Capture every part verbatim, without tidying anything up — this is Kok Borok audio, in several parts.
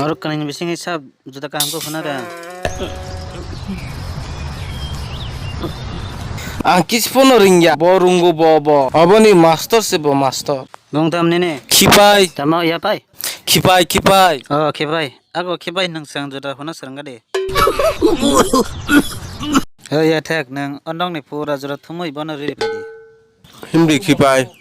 Oro kwnwi ni bisingo sa juda kaham khe huna de. Ang kis phone ringya, bo rungo bo bo. Oboni master se bo master. Bung tam nini. Khipai. Tamo ya pai. Khipai, khipai. Oh, khipai. Ako khipai nang sang juda huna sarang gade. Oh ya thek nang ondong ni pura juda thumui bono riri padi. Himdi khipai.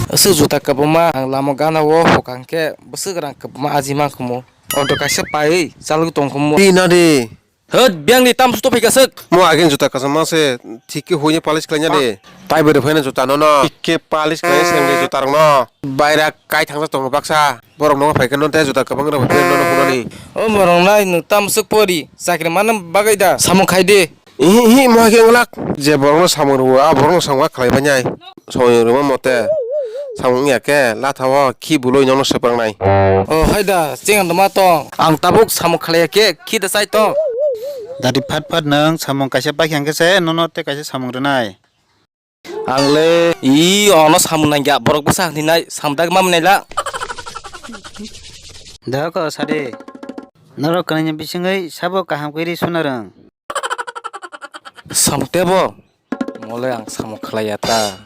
Aswk juta kwbangma ang lama gana o hokang khe bwswk rang kwbangma aji mankhumu. Auto kaisa pai chalwi tongkhumu. Di na di. Hwt, biyang ni tam suto phaika swk. Mo agin juta kwchangma se thik khe huine polish khlaina di. Tai bwrwi phaina juta nono. Thik khe polish khlaina se juta rok no. Baira kai thangsa tongo baksa. Borok nokha phaikhe no tei juta kwbang rok phai phai no hunani. O borok nai nwng tam swk pori chakri manna bagwi da samung khai di. Ihi ihi mo khe wngwlak je borok no samung rwo a borok no samung khlai bai nai. Samung rwma mote samung wngya khe latha o khi bului nono swprangnai. O hai da cheng doma tong ang tabuk samung khlaiya khe khi da chai tong. Dadi phat phat nwng samung kaisa pai khe se nono tei kaisa samung rwnai. Ang le i ono samung nangya borok bwsa hinwi nai samung dagwi mamwi naila. Dehoko sadi. Norok kwnwi ni bisingwi sabo kaham khe ri suna rwng. Samung tebo? Mole ang samung khlaiya ta.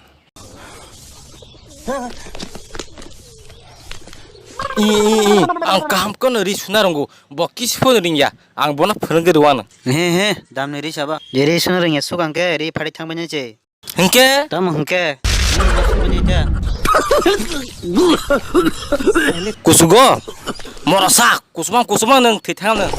I, i, i, ang kaham kono ri suna rwngo. Bo kisi phone ringya. Ang bono phwrwngwi rwano. He he, damni ri saba. Je ri suna rwngya sukang khe ri phari thangbai nai se. Hwnkhe? Tamo hwnkhe? Kusugo? Morasa, kusuma, kusuma nwng thwi thang nwng.